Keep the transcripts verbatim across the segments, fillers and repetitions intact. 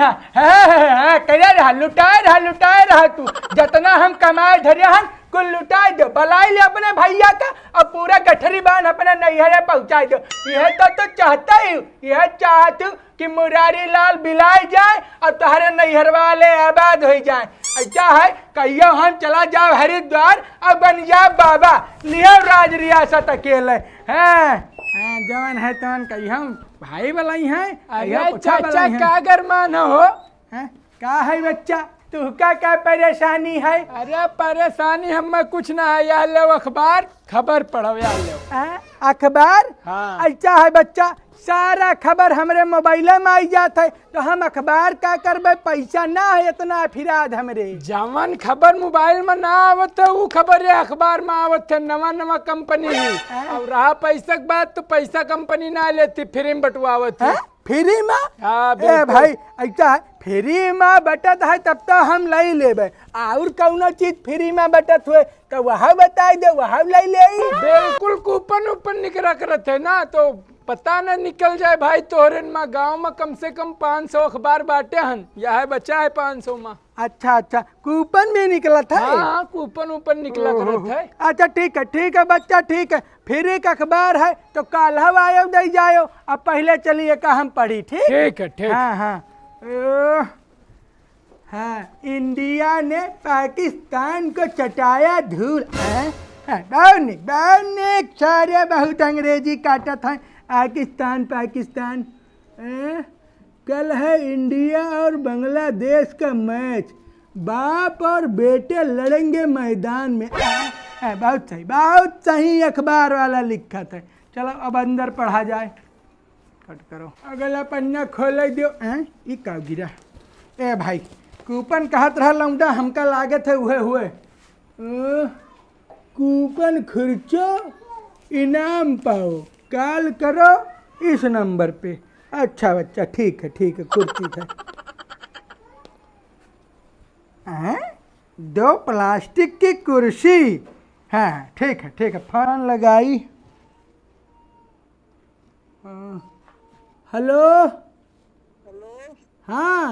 हाँ, हाँ, हाँ, हाँ, करे रहा, लुटाए रहा, लुटाए रहा तू। जतना हम कमाए धरे हन, कुल लुटाए दे। बलाई ले अपने भइया का, अब पूरा गठरी बांध अपने नैहरे पहुँचाए दे। यह तो, तो चाहता ही, यह चाहत हूँ कि मुरारी लाल बिलाए जाए और तोहरे नैहर वाले आबाद होइ जाए। अच्छा है, कहियो हम चला जाओ हरिद्वार और बन जाओ बाबा, लियो राज रियासत अकेले। हाँ, हाँ, जवन है तवन कहियो भाई बलाई है, अरे कहियो कुछा चाचा, बलाई है। का गरमान हो? हैं? का है बच्चा? तुहका का परेशानी है? अरे परेशानी हमें कुछ ना है, यह लो अखबार, खबर पढ़ो, यह लो। हैं? अखबार? हाँ। अच्छा है बच्चा, सारा खबर हमरे मोबाइले में आई जात है, तो हम अखबार का करबे? पैसा ना है इतना अफिराद हमरे। जवन खबर मोबाइल में ना आवत है, ऊ खबर ये अखबार में आवत है, नवा नवा कंपनी ही। हैं? और रहा पैसा के बात, तो पैसा कंपनी ना लेती, फ्री में बंटवावत है। हैं? फ्री में? हाँ, ए बिल्कुल। भाई, ऐसा है, फ्री में बटत है तब तो हम लई लेबे, और कौनो चीज फ्री में बटत हुए तो वह बताई दे, वह लई ले। बिल्कुल, कूपन ऊपन निकला करत है ना, तो पता न निकल जाए भाई। तोहरे मा गाँव में कम से कम पाँच सौ अखबार बाटे हन, यह बचा है पाँच सौ मा। अच्छा, अच्छा, कूपन भी निकलत है? हाँ, हाँ, कूपन ऊपन निकला करत ओहो। है। अच्छा, ठीक है, ठीक है बच्चा, ठीक है। फिर एक अखबार है, तो काल्हव आयो, दे जायो। अब पहले चलिए का हम पढ़ी, ठीक? ठीक है, ठीक। हाँ, हाँ। ओ, हाँ, इंडिया ने पाकिस्तान को चटाया धूल। हाँ, हाँ, बहुत नीक, बहुत नीक, सारे बहुत अंग्रेजी काटत हैं। पाकिस्तान, पाकिस्तान। हैं? कल है इंडिया और बांग्लादेश का मैच, बाप और बेटे लड़ेंगे मैदान में। आ, आ, बहुत सही, बहुत सही अखबार वाला लिखत है। चलो अब अंदर पढ़ा जाए। कट करो, अगला पन्ना खोल दियो। हैं? ई का गिरा? ए भाई, कूपन कहत रहा लौंडा, हमका लागत है उहे हुए। ओ, कूपन खर्चो, इनाम पाओ, कॉल करो इस नंबर पे। अच्छा बच्चा, ठीक है, ठीक है, कुर्सी है। हैं? दो प्लास्टिक की कुर्सी। हाँ, ठीक है, ठीक है, फोन लगाई। हाँ। हेलो। हेलो। हाँ।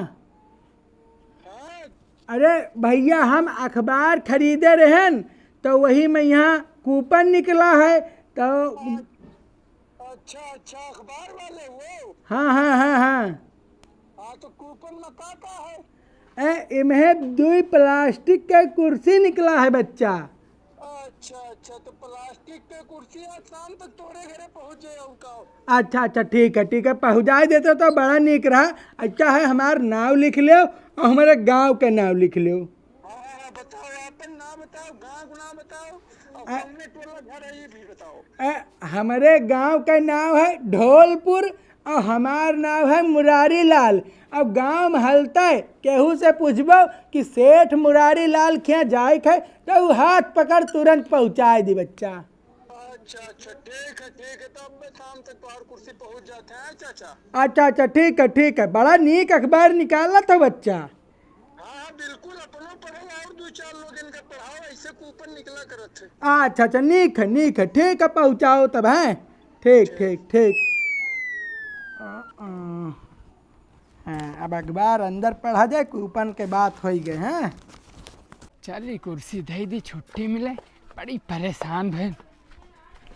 हाँ। अरे भैया, हम अखबार खरीदे रहन, तो वही में यहाँ कूपन निकला है, तो अच्छा, अच्छा, अखबार वाले वो? हाँ, हाँ, हाँ, हाँ। हाँ, तो कूपन में का का है? ए, इम्हे दुई प्लास्टिक के कुर्सी निकला है बच्चा। अच्छा, अच्छा, तो प्लास्टिक के कुर्सी आज शाम तक तोरे घरे पहुँच जाए, और का? अच्छा, अच्छा, ठीक है, ठीक है, पहुँचाए देते तो बड़ा नीक रहा। अच्छा है, हमार नाव लिख लेव और हमारे गाँव के नाव लिख लेव। हाँ, हाँ, हाँ, बताओ, आपन नाव बताओ, गाँव का नाव बताओ, और आ, कौने टोला घर है, ये भी बताओ। ए, हमरे गाँव का नाव है ढोलपुर और हमार नाव है मुरारी लाल। अब गाँव में हलता है, केहू से पूछबो कि सेठ मुरारी लाल खिया जाए के है, तो उ हाथ पकड़ तुरंत पहुँचाए दी बच्चा। अच्छा, अच्छा, ठीक है, ठीक है, तो अब मैं शाम तक तोहार कुर्सी पहुँच जाते हैं, चाचा। अच्छा, अच्छा, ठीक है, ठीक है, बड़ा नीक अखबार निकालत हो बच्चा। हाँ, हाँ, बिल्कुल, अपनो पढ़ो और दो चार लोग इनका पढ़ाओ, ऐसे कूपन निकला करत है। अच्छा, अच्छा, नीक है, नीक है, ठीक है, पहुँचाओ तब, हैं? ठीक, ठीक, ठीक। अ, अ, हाँ, अब अखबार अंदर पढ़ा जाए, कूपन के बात होई गए, हैं? चल, ई कुर्सी दे दी, छुट्टी मिले, बड़ी परेशान भइल।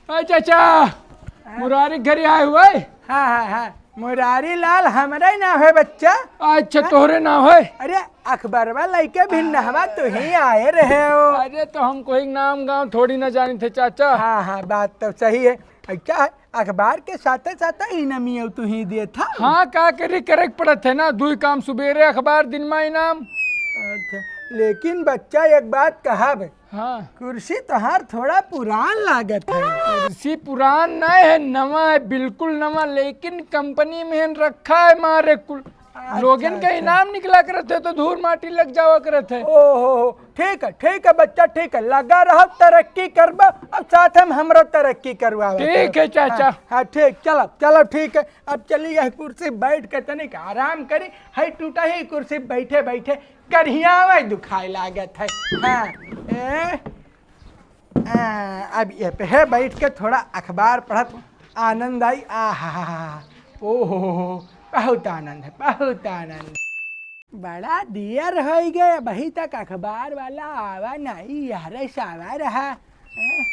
अरे चाचा, हाँ? मुरारी के घरे आए हुए? हाँ, हाँ, हाँ। मुरारी लाल हमरे नाव है बच्चा। अच्छा, हाँ? तोहरे नाव है? अरे, अखबारवा लइके भिन्नहवा तू ही आए रहे हो। अरे, तो हम कोई नाम गाँव थोड़ी ना जानी थे चाचा। हाँ, हाँ, बात तो सही है। अच्छा, अखबार के साथे साथे इनामियो तू ही देत हा? हाँ, का करी, करे के पड़त है ना, दुई काम, सुबेरे अखबार, दिन मा इनाम। अच्छा, लेकिन बच्चा एक बात कहब, हाँ। कुर्सी तोहार थोड़ा पुरान लागत है। कुर्सी पुरान नहीं है, नवा है, बिल्कुल नवा, लेकिन कंपनी में रखा है मारे कुल। अच्छा, लोगन का अच्छा। इनाम निकला करत है तो धूर माटी लग जावा करत है। ओहो, ठीक है, ठीक है बच्चा, ठीक है, लगा रहो, तरक्की करबो, अब साथ में हमरो तरक्की करवावे ठीक करो। है चाचा। हाँ, हाँ, ठीक, चलो, चलो, ठीक है, अब चली यह कुर्सी बैठ के तनिक आराम करी, है टूटा ही कुर्सी बैठे बैठे करियावे दुखाए लागत है। हाँ, ए, आ, अब ये पे है बैठ के थोड़ा अखबार पढ़त आनंद आई। आ हा हा हा। ओ हो हो हो, बहुत आनंद है, बहुत आनंद। बड़ा देर होइ गए, अबहीं तक अखबार वाला आवा नाहीं, यहरे सावा रहा। हैं?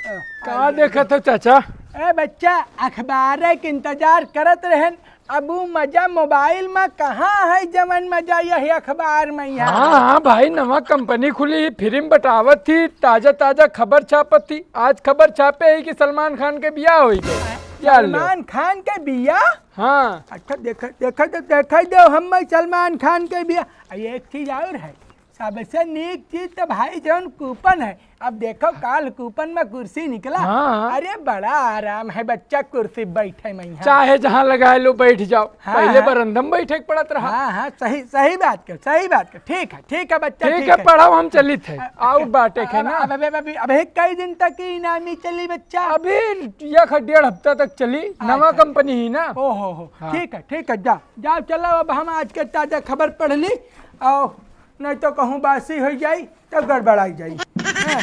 ओ, का देखत हो चाचा? ए बच्चा, अखबारे के इंतजार करत रहेन। अब ऊ मजा मोबाइल में कहाँ है, जवन मजा यही अखबार में यहाँ हाँ, है। हाँ भाई, नवा कंपनी खुली, फिल्म बटावत थी, ताजा ताजा खबर छापत थी। आज खबर छापे है कि सलमान खान के बियाह होई गए। आ, या लो। सलमान खान के बियाह? हाँ। अच्छा, देख, देख, देख, देख दो हम सलमान खान के बियाह। आ, एक चीज और है, सबसे नीक चीज तो भाई जौन कूपन है। अब देखो, काल कूपन में कुर्सी निकला। हाँ। अरे, बड़ा आराम है बच्चा, कुर्सी बैठे में यहाँ। चाहे जहाँ लगाए लो, बैठ जाओ। हाँ, पहले हाँ। बरंदा में बैठे के पड़त रहा। हाँ, हाँ, सही, सही बात कर, सही बात कर। ठीक है, ठीक है बच्चा, ठीक ठीक है, है। पढ़ाओ, हम चलित है। आ, आउट बाटे के अब, ना। अब, अब, अभी, अभी कई दिन तक ई इनामी चली बच्चा? अभी एक डेढ़ हफ्ता तक चली, अच्छा। नवा कंपनी ही ना। ओ हो हो, हाँ। ठीक है, ठीक है, जाओ, जाओ, चलो, अब हम आज के ताजा खबर पढ़ ली, आओ, नहीं तो कहूँ बासी हो जाई। तब गड़बड़ाई जाई। हाँ।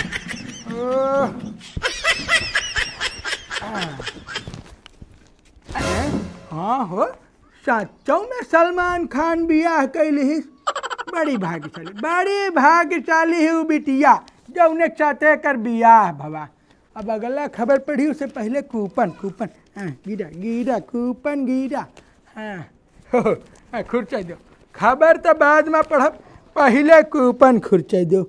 ओ। हाँ। अरे, हाँ हो, सच्चों में सलमान खान बियाह कइ लिहिस। बड़ी भाग्यशाली, बड़ी भाग्यशाली है उ बिटिया, जौने के साथे एकर बियाह भवा। अब अगला खबर पढ़ी, उससे पहले कूपन, कूपन, हाँ, गिरा, गिरा, कूपन गिरा। हाँ, हो, हो, हाँ, खुरचा दो। खबर तो बाद में पढ़ब, पहले कूपन खुरचा दो।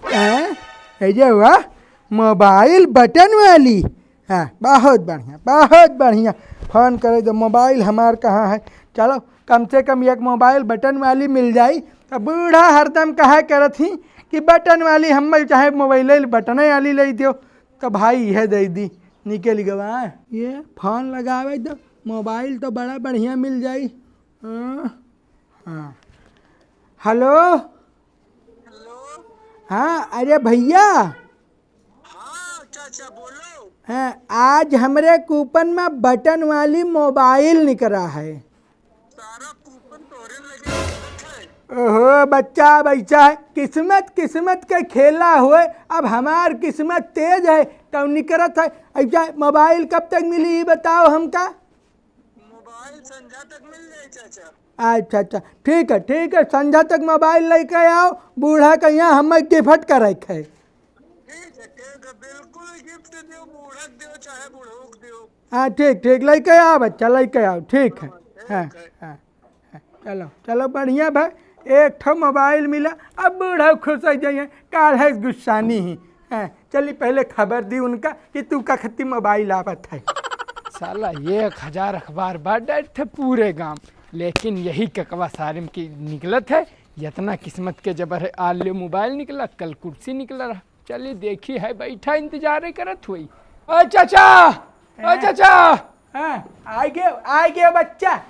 हाँ, है जे हुआ, मोबाइल बटन वाली। हाँ, बहुत बढ़िया, बहुत बढ़िया। फोन करे दो, मोबाइल हमार कहाँ है? चलो, कम से कम एक मोबाइल बटन वाली मिल जाई। तो बूढ़ा हरदम कहा करत ही कि बटन वाली, हम चाहे मोबाइल बटन वाली ले दियो। तो भाई, यह दे दी, निकल गवा। ये फोन लगावे दो, मोबाइल तो बड़ा बढ़िया मिल जाई। हाँ, हाँ। हेलो। हेलो। हाँ, अरे भैया। हाँ, चाचा, बोलो। हाँ, आज हमरे कूपन में बटन वाली मोबाइल निकला है। सारा कूपन तोरे लगे है। ओहो, बच्चा, अब ऐसा है, किस्मत, किस्मत के खेला होए। अब हमार किस्मत तेज है, तो निकरत है। ऐसा मोबाइल कब तक मिली, ई बताओ हमका। मोबाइल संझा तक मिल जाई, चाचा। अच्छा, अच्छा, ठीक है, ठीक है, संझा तक मोबाइल लेके आओ, बूढ़ा के यहाँ हमें गिफ्ट करे के है। ठीक है, ठीक है, बिल्कुल गिफ्ट दियो, बूढ़ा के दियो, चाहे बूढ़ऊ के दियो। हाँ, ठीक, ठीक, लेके आओ बच्चा, लेके आओ, ठीक है। हाँ, ठीक है। हाँ, हाँ, चलो, चलो, बढ़िया भाई, एक ठो मोबाइल मिला, अब बूढ़ा खुश हो जाइए, काल है गुस्सानी ही। हाँ, चली पहले खबर दी उनका कि तू का खत्ती मोबाइल आवत है। साला एक हजार अखबार बांट डालत है पूरे गांव, लेकिन यही ककवा सारिम की निकलत है। इतना किस्मत के जबर है, आज ले मोबाइल निकला, कल कुर्सी निकला रहा। चली देखी है, बैठा इंतजारे करत हुई। ओ चाचा, ओ हाँ। चाचा। हाँ, आ गयो, आ गयो बच्चा।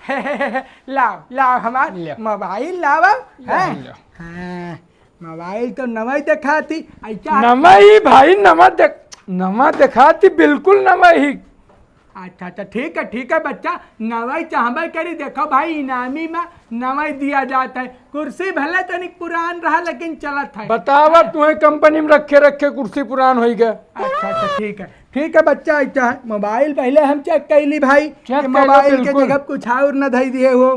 लाओ, लाओ हमार ले। मोबाइल लाओ। ले, हाँ। ले। हाँ, मोबाइल तो नवा ही देखाती, ऐसा नवा ही भाई, नवा देख, नवा देखाती, बिल्कुल नवा ही। अच्छा, अच्छा, ठीक है, ठीक है बच्चा, नवा ही चाहबे करी। देखो भाई, इनामी में नवा ही दिया जात है। कुर्सी भले तनिक पुरान रहा, लेकिन चलत है। बतावा, तुम्हें कंपनी में रखे रखे कुर्सी पुरान होई गए। अच्छा, अच्छा, ठीक है, ठीक है बच्चा, अच्छा है, मोबाइल पहले हम चेक कर ली भाई, चेक कि कर लो, मोबाइल के बिल्कुल। जगह कुछ और न धई दिए हो।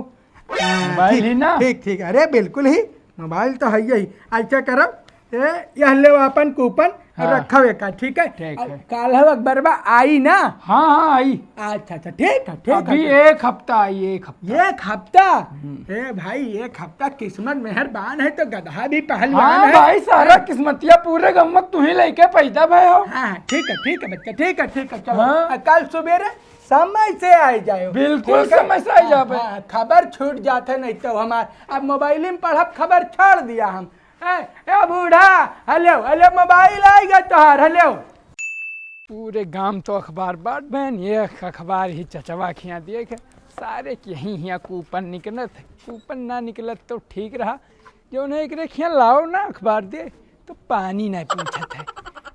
हाँ, मोबाइल ठीक, ही ना? ठीक, ठीक। अरे बिल्कुल ही, मोबाइल तो है ही। ऐसा करब, ए, यह लेव अपन कूपन, हाँ। रखव एका, ठीक है? ठीक अब है। काल हव अकबरबा आई ना? हाँ, हाँ, आई। अच्छा, अच्छा, ठीक है, ठीक है, अभी ठीक। एक हफ्ता आई, एक हफ्ता। एक हफ्ता? हम्म। ए भाई, एक हफ्ता किस्मत मेहरबान है तो गधा भी पहलवान हाँ है। भाई, सारा किस्मतिया पूरे गम्मत तू ही लेके पैदा भय हो। हाँ, ठीक है, ठीक है बच्चा, ठीक है, ठीक है, चलो। हाँ। आ, कल सुबेरे समय से आ जाओ। बिल्कुल ठीक है? समय से आ जाबे। हाँ, खबर छूट जात है नहीं तो हमार। अब मोबाइल में पढ़ब, खबर छोड़ दिया हम। ए, ए बूढ़ा, हेलो, हेलो, मोबाइल आइगा तोहार, हेलो। पूरे गांव तो अखबार बांट बहन, ये अखबार ही चचवा खिया दिए के। सारे के यही हिया कूपन निकलत है, कूपन ना निकलत तो ठीक रहा। जौन है एकरे खिया लाओ ना अखबार दे, तो पानी नहीं पूछत है।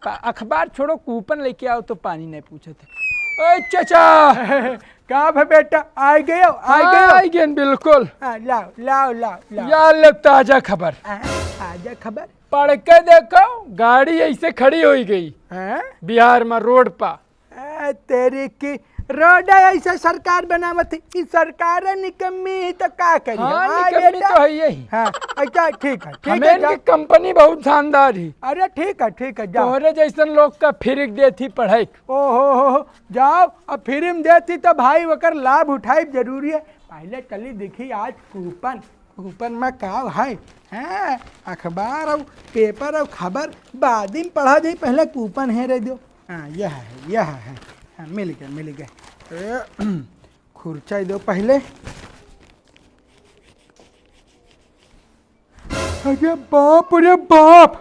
पा-, अखबार छोड़ो, कूपन लेके आओ तो पानी नहीं पूछत है। ओए चाचा! का भा बेटा, आ गयो, आ हाँ, गयो? आ गए बिल्कुल। हाँ, लाओ, लाओ, लाओ, लाओ। या ले ताजा खबर। हाँ, ताजा खबर? पढ़ के देखो, गाड़ी ऐसे खड़ी होई गई। हाँ? बिहार में रोड पा। ए, तेरी की, रोड ऐसा सरकार बनावत है, ई सरकार निकम्मी ही तो का करी? हाँ, हाँ, निकम्मी बेटा। तो है यही। हाँ, अच्छा, ठीक है, ठीक हमें है, इनकी जाओ। कंपनी बहुत शानदार ही। अरे ठीक है, ठीक है, जाओ। तोहरे जैसन लोग का फ्री देती पढ़ाई। ओ हो हो हो, जाओ, अब फ्री में देती तो भाई ओकर लाभ उठाई जरूरी है। पहले चली देखी आज कूपन, कूपन में का है? हाँ, अखबार और पेपर और खबर बाद में पढ़ा जाई, पहले कूपन हेरे दो। हाँ, यह है, यह है। हाँ, मिल गए, मिल गए। ए, खुरचा दो पहले। अरे बाप रे बाप,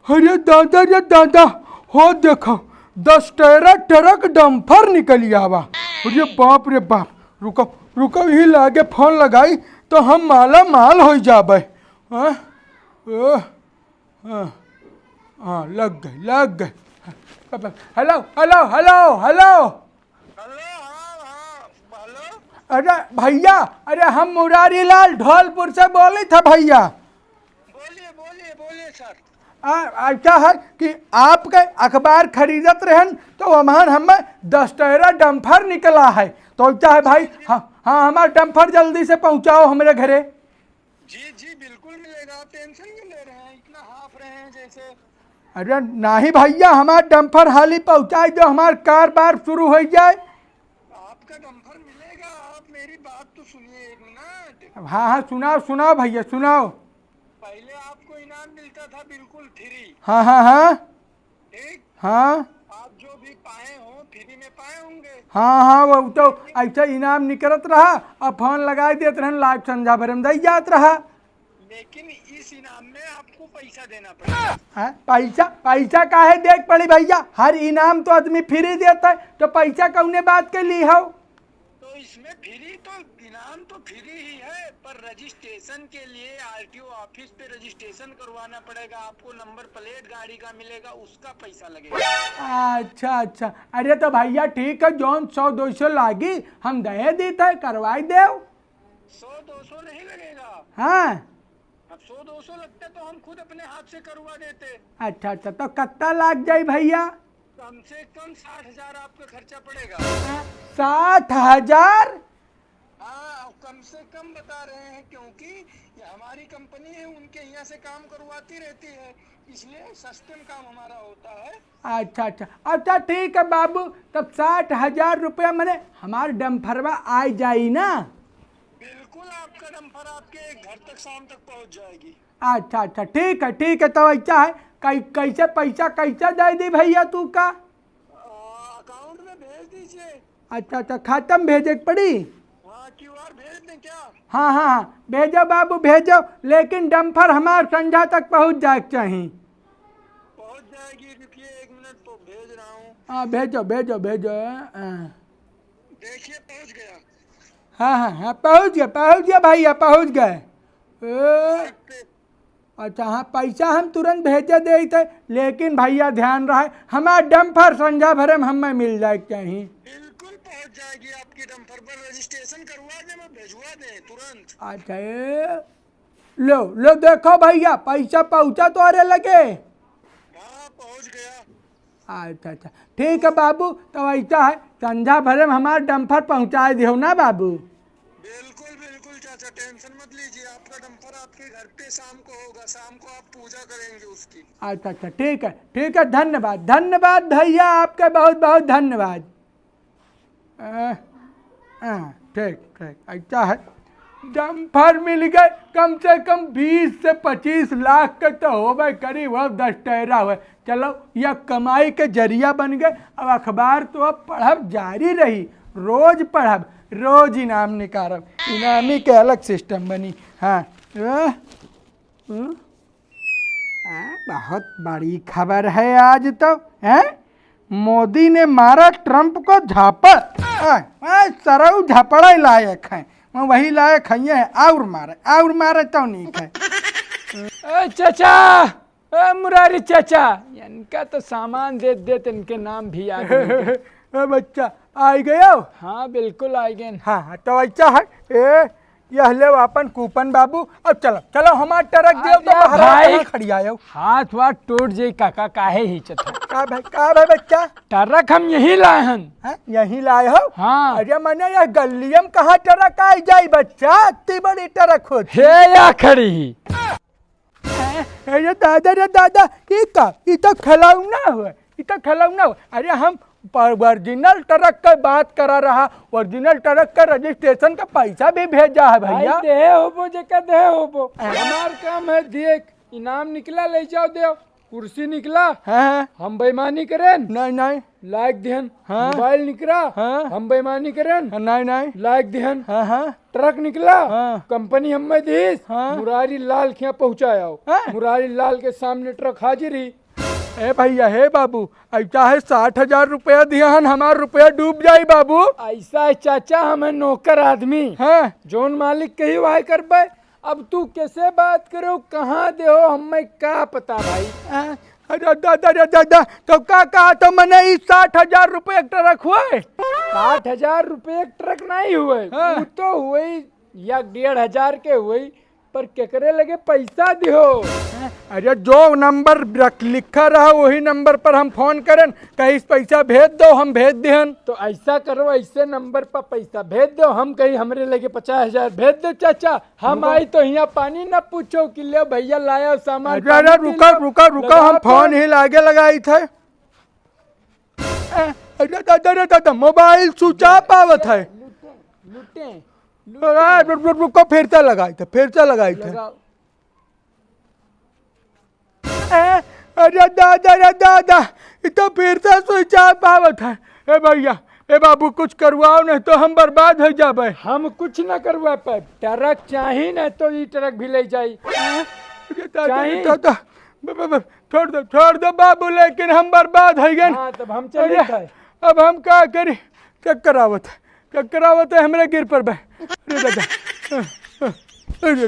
अरे दादा रे दादा, हो देखो, दस टायरा ट्रक डंपर निकल आवा। अरे बाप रे बाप, रुको, रुको, यही लागे फोन लगाई तो हम माला माल हो जाबे। हाँ? ओ, हाँ, हाँ, लग गए, लग गए। हेलो, हेलो, हेलो, हेलो। हेलो, हाँ, हाँ, हेलो। अरे भैया, अरे हम मुरारी लाल ढोलपुर से बोली था भैया। बोलिए, बोलिए, बोलिए सर। आ, ऐसा है कि आपके अखबार खरीदत रहन तो हमार हमें दस टायरा डंपर निकला है, तो ऐसा है भाई, हाँ, हाँ, हमार डंपर जल्दी से पहुँचाओ हमरे घरे। जी, जी, बिल्कुल मिलेगा। आप टेंशन क्यों ले रहे हैं, इतना हाँफ रहे हैं जैसे? अरे नहीं भैया, हमार डंपर हाली पहुँचाई दो, हमार कार बार शुरू हो जाए। आपका डंपर मिलेगा, आप मेरी बात तो सुनिए एक मिनट। हाँ, हाँ, सुनाओ, सुनाओ भैया, सुनाओ। पहले आपको इनाम मिलता था बिल्कुल फ्री। हाँ, हाँ, हाँ। ठीक? हाँ। आप जो भी पाए हो, फ्री में पाए होंगे। हाँ, हाँ, वो तो ऐसा इनाम निकलत रहा, अब फोन लगाई देत रहन, लाइव संझा भरे में दई जात रहा। लेकिन इस इनाम में आपको पैसा देना पड़ेगा। हाँ, पैसा, पैसा काहे देख पड़ी भैया? हर इनाम तो आदमी फ्री देता है, तो पैसा कौने बात के ली हो? तो इसमें फ्री तो, इनाम तो फ्री ही है, पर रजिस्ट्रेशन के लिए आरटीओ ऑफिस पे रजिस्ट्रेशन करवाना पड़ेगा आपको। नंबर प्लेट गाड़ी का मिलेगा, उसका पैसा लगेगा। अच्छा, अच्छा। अरे तो भैया ठीक है, जौन सौ दो सौ लागी, हम दे देते हैं, करवाई देव। सौ दो सौ नहीं लगेगा। हाँ। अब सौ दो सौ लगते तो हम खुद अपने हाथ से करवा देते। अच्छा, अच्छा, तो कितना लाग जाई भैया? कम से कम साठ हजार आपका खर्चा पड़ेगा। हाँ, साठ हजार? हाँ, कम से कम बता रहे हैं, क्योंकि ये हमारी कंपनी है, उनके यहाँ से काम करवाती रहती है, इसलिए सस्ते में काम हमारा होता है। अच्छा, अच्छा, अच्छा, ठीक है बाबू, तब साठ हजार रुपया मने हमार डम्फरवा आ जाई ना? बिल्कुल, आपका डम्फर आपके घर तक शाम तक पहुँच जाएगी। अच्छा, अच्छा, ठीक है, ठीक है, तो ऐसा है, कै-, कैसे पैसा कैसे दे दी भैया तू का? आ, अकाउंट में भेज दीजिए। अच्छा, अच्छा, खाता में भेजे के पड़ी? हाँ, क्यूआर भेज दें क्या? हाँ, हाँ, हाँ, भेजो बाबू, भेजो, लेकिन डम्फर हमार संझा तक पहुँच जाए के चाही। पहुँच जाएगी, रुकिए एक मिनट, तो भेज रहा हूँ। हाँ, भेजो, भेजो, भेजो, हाँ। देखिए, पहुँच गया। हाँ, हाँ, हाँ, पहुँच गया, पहुँच गया भैया, पहुँच गए। ए, अच्छा, हाँ, पैसा हम तुरंत भेजे देइत है, लेकिन भैया ध्यान रहे, हमार डम्फर संझा भरे में हमें मिल जाए के चाही। बिल्कुल पहुँच जाएगी आपकी डम्फर, पर रजिस्ट्रेशन करवा दे, मैं भेजवा दे तुरंत। अच्छा, ए, लो, लो, देखो भैया, पैसा पहुँचा तोहरे लगे? हाँ, पहुँच गया। अच्छा, अच्छा, ठीक है बाबू, तो ऐसा है, संझा भरे में हमार डम्फर पहुँचाए दिहो ना बाबू। बिल्कुल, बिल्कुल चाचा, टेंशन मत लीजिए, आपका डम्फर आपके घर पे शाम को होगा, शाम को आप पूजा करेंगे उसकी। अच्छा, अच्छा, ठीक है, ठीक है, धन्यवाद, धन्यवाद भैया, आपके बहुत बहुत धन्यवाद। आ, आ, ठीक, ठीक, अच्छा है। डम्फर मिल गए, कम से कम बीस से पच्चीस लाख के तो होबे करी, वो दस टायरा हुए। चलो, यह कमाई के जरिया बन गए। अब अखबार तो अब पढ़ब जारी रही, रोज पढ़ब, रोज इनाम निकारब, इनामी के अलग सिस्टम बनी। हाँ, आ, आ, बहुत बड़ी खबर है आज तो, हैं? मोदी ने मारा ट्रंप को झापड़। आ, आ, सरऊ झापड़ा ही लायक है, वही लायक है, ये है, और मारे, और मारे तो नहीं है। ए चाचा, ए मुरारी चाचा, इनका तो सामान दे देत, इनके नाम भी याद नहीं है। ए बच्चा, आ गयो? हाँ, बिल्कुल आ गए। हाँ, हाँ, तो ऐसा है, ए, यह लेव आपन कूपन बाबू, अब चलो, चलो हमार ट्रक देव तो अरे बहरा भाई, कहाँ खड़ी आयो? हाथ वाथ टूट जाई काका, काहे हिचत है? का भाई, का भाई बच्चा? ट्रक हम यहीं लाए हन। हैं? यहीं लाए हो? हाँ। अरे मने यह गल्लियम कहाँ ट्रक आई जाई बच्चा? इतनी बड़ी ट्रक होती। हे या खड़ी ही। अरे दादा रे दादा, ई का? ई तो खिलौना हुआ, ई तो खिलौना हुआ। अरे हम प-, ओरिजिनल ट्रक का बात करा रहा, ओरिजिनल ट्रक का रजिस्ट्रेशन का पैसा भी भेजा है भैया। भाई, देहे होबो जेका देहे होबो। हाँ। हमार काम है देख, इनाम निकला ले जाओ देव, कुर्सी निकला, हाँ, हाँ। हम बेईमानी करेन? नहीं, नहीं। लाइक दिहन। हाँ। मोबाइल निकला, हाँ। हम बेईमानी करेन? हाँ, नहीं, नहीं। लाइक दिहन। हाँ, हाँ। ट्रक निकला, हाँ। कंपनी हमें दीस, हाँ। मुरारी लाल के यहाँ पहुँचाया हो। हाँ। मुरारी लाल के सामने ट्रक हाजिर ही। ए भैया, हे बाबू, ऐसा है साठ हजार रुपया दिया हन, हमार रुपया डूब जाई बाबू। ऐसा है चाचा, हमें नौकर आदमी। हाँ। जौन मालिक कही वही करबे। अब तू कैसे बात करो, कहाँ दे हो, हमें का पता भाई। हाँ। अरे दादा रे दादा, तो का कहा तो मने ई साठ हजार रुपये एक ट्रक हुए? साठ हजार रुपये एक ट्रक नहीं हुए, हाँ। वो तो हुए एक डेढ़ हजार के हुए, पर केकरे लगे पैसा दिहो? अरे जो नंबर रख, लिखा रहा वही नंबर पर हम फोन करन, कहीं पैसा भेज दो, हम भेज दिहन। तो ऐसा करो, ऐसे नंबर पर पैसा भेज दो, हम कहीं हमरे लगे पचास हजार भेज दो चाचा, हम रुको। आई तो यहाँ पानी न पूछो कि ले भैया लाया सामान, अरे, पानी अरे, पी रुका, लो, रुका, रुका, लगा हम फोन फोन। ही लागे लगाई थे। ए, अरे दादा रे दादा, मोबाइल स्विच ऑफ आवत है। लुटे, लुटे, लुटे। अरे, रु-, रु-, रुको, फिर से लगाई थे, फिर से लगाई थे। लगाओ। ए, अरे दादा रे दादा, ई तो फिर से स्विच ऑफ आवत है। ए भैया, ए बाबू, कुछ करवाओ, नहीं तो हम बर्बाद हो जाबे। हम कुछ ना करवा पाए, ट्रक चाही, नहीं तो ई ट्रक भी ले जाई। अरे दादा रे चाही। दादा, ब-, ब-, ब-, छोड़ दो, छोड़ दो बाबू, लेकिन हम बर्बाद हो गए। हाँ, तब हम चले अरे, थे। अब हम का करी? चक्कर आवत है, चक्कर आवत है, हमरे गिर पर बे। अरे दादा, अरे,